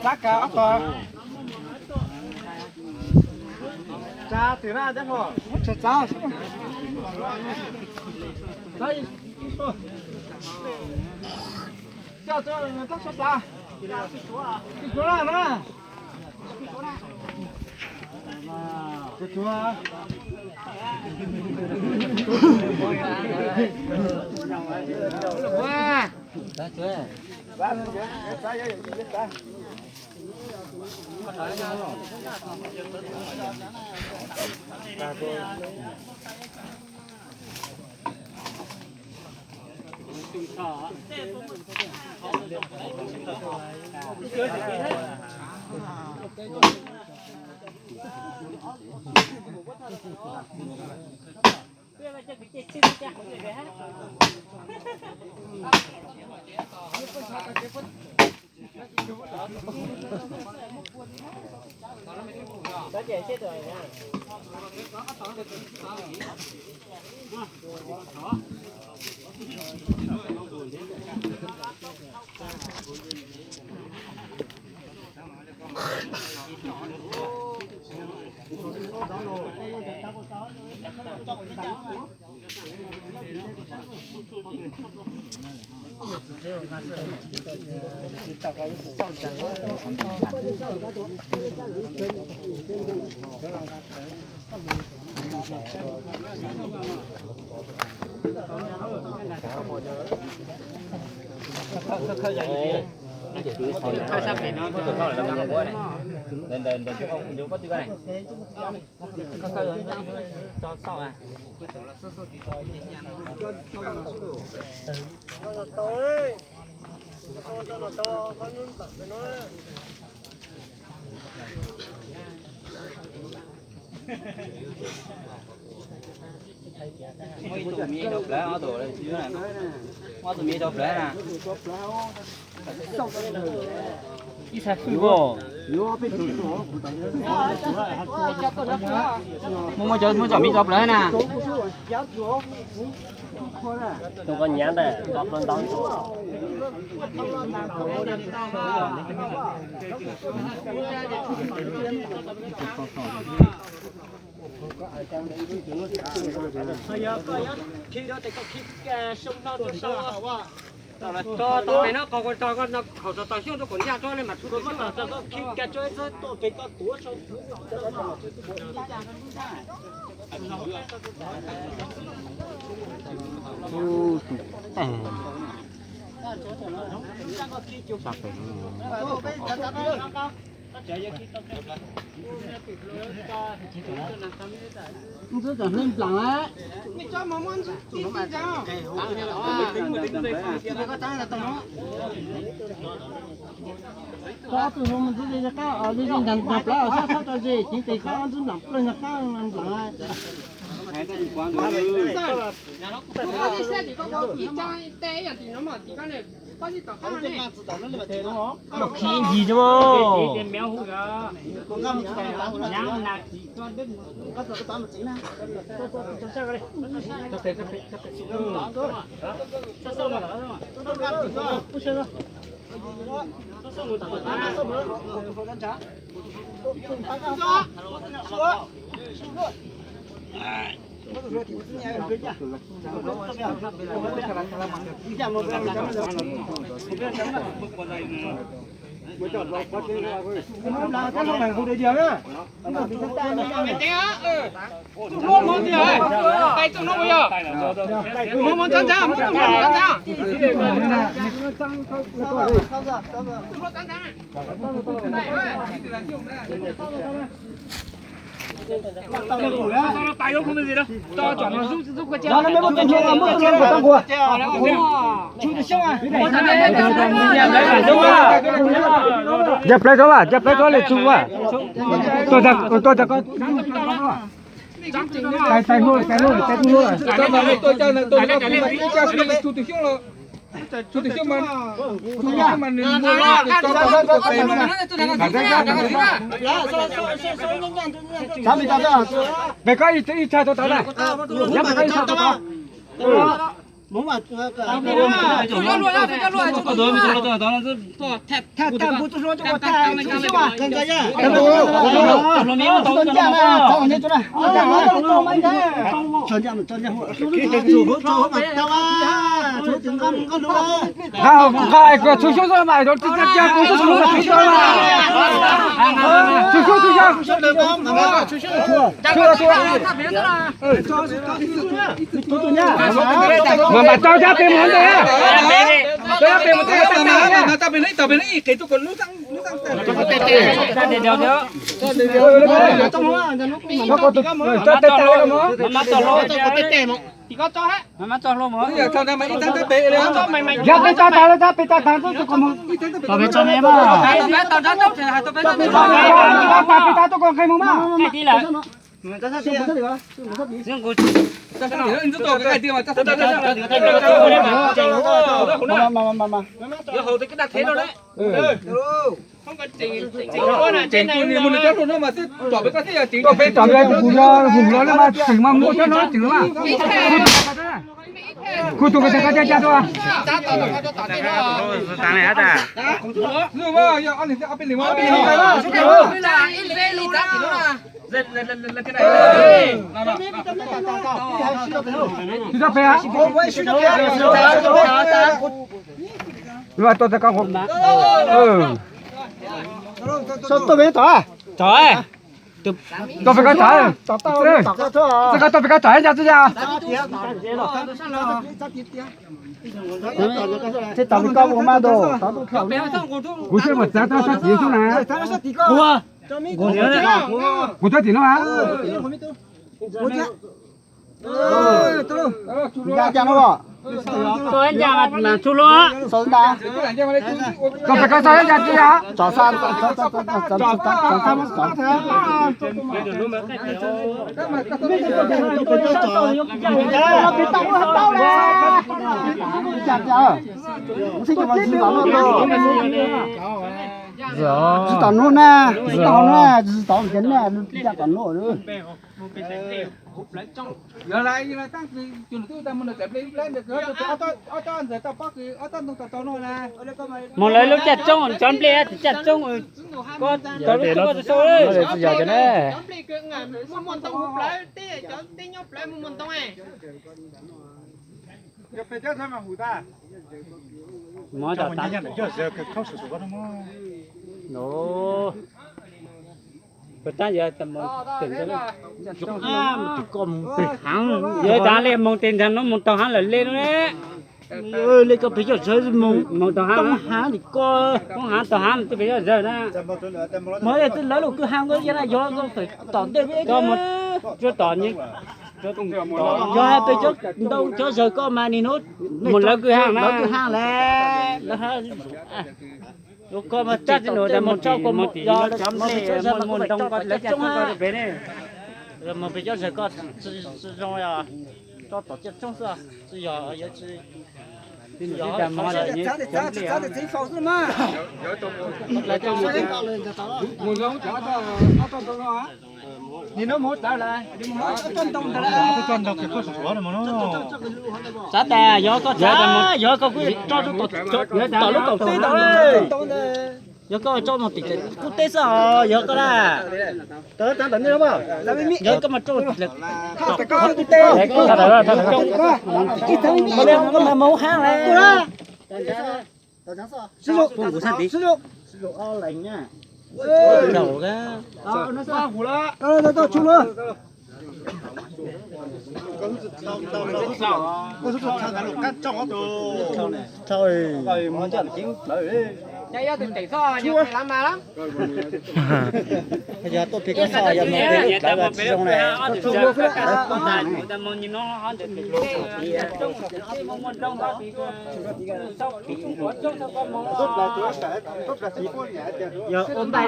Txab kav ob tog. Tsa twm na, tsa muab tsa txab. Coj txab txab txab na. Muaj ib tug me rau plawv, ob tug, ob tug me rau plawv na. Ib sab fwj os. Muaj, muaj cov, muaj cov me rau plawv na. Tus koj nyav ntawm qhov plawv ntau. Tau pem no, qhov tau tau xyoob rau kom ncaj rau li mas txhua tus xyoob. Ntxwb cov hlwb nplaam lawm. Koj ob tug mus ntxwb ze qab os, ze ze nrag nrag plawv os, sab sab tso ze ceev tes koj ob ntxwb nplaam plaws nrag qab nplaam. Los khi ncig zoo. Caj plaub tsob, caj plaub tsob li tsuj a. Tuaj tag, tuaj tag koj. Tais, tais hluas, tais hluas, tais hluas. Tus tus xyoob los, tus tus xyoob mas, tus tus xyoob mas nws muaj tes tso tau tus tes mas. Pem koj ib tshaj tau tod na. Yog pem koj ib tshaj tau tod. Nqa, nqa, kuv txhua xyoob xwb mas, tsis txaj cia kuv txhua xyoob xwb mas. Txhua xyoob, txhua xyoob. Mas mam tau cab pem mus ntej. Cab pem mus ntej, tau pem ib tau pem ib qis tuaj kom lub xab. Yog peb tso tas lawm, cab peb tso tas, cab peb tso tas, peb tso tas tuaj kom nqe mus mas. Peb tso, kuv yog hum los na mas tseem mas muaj cov no tseem mas. Kuv tus ko tas koj cab cab tuaj. Tsis tau pem. Tau pem koj tod. Tau pem koj tod. Tau pem koj tod, cas txij yas. Tau pem koj ua mas tau. Kuv tsis mus txav tau sab tim xwb na. Kuv txav tim no. Tau pem koj tod, cas txij yas. Tsis tau nuv na, tsis tau nuv na, tsis tau ces na, tsis tau nuv. Mus lawv lub caj tsoob cov nplej tsis caj tsoob, koj tau lub tub koj tau sau. Yog tas li mus tim ntawd no mus taug hav lawm li no. Li koj pem coj zawv mus taug hav, koob hav taug hav twb pem coj zawv na. Mas yog twb lawv lub kwj ha koj yog na, yog koj pem tom ntej, koj mus tsuag tom, yog pem cov ntoo cov zawg koj mas nim no mus lawv kwj ha, lawv kwj ha lawm. Koj mas txaj tsis num tas mus tso koj mus tim cov nplej, mus ntoo koj lawv caj tsoob pem ne. Mus pem cov zawg koj tsis zoo, tso tom caj tsoob xwb, tsis yog yuav tsis Xav tas yog koj txav, yog koj kuj tso rau tom lub kaum teb ntawd. Yog koj tso mus tim qub teb xwb os, yog koj na. Yog koj mas tso tim qub teb, koj mas mus hab lawm. Yog tuaj pem koj txoj yog mus pem lub plawv tsis zoo na. Yog ua npaj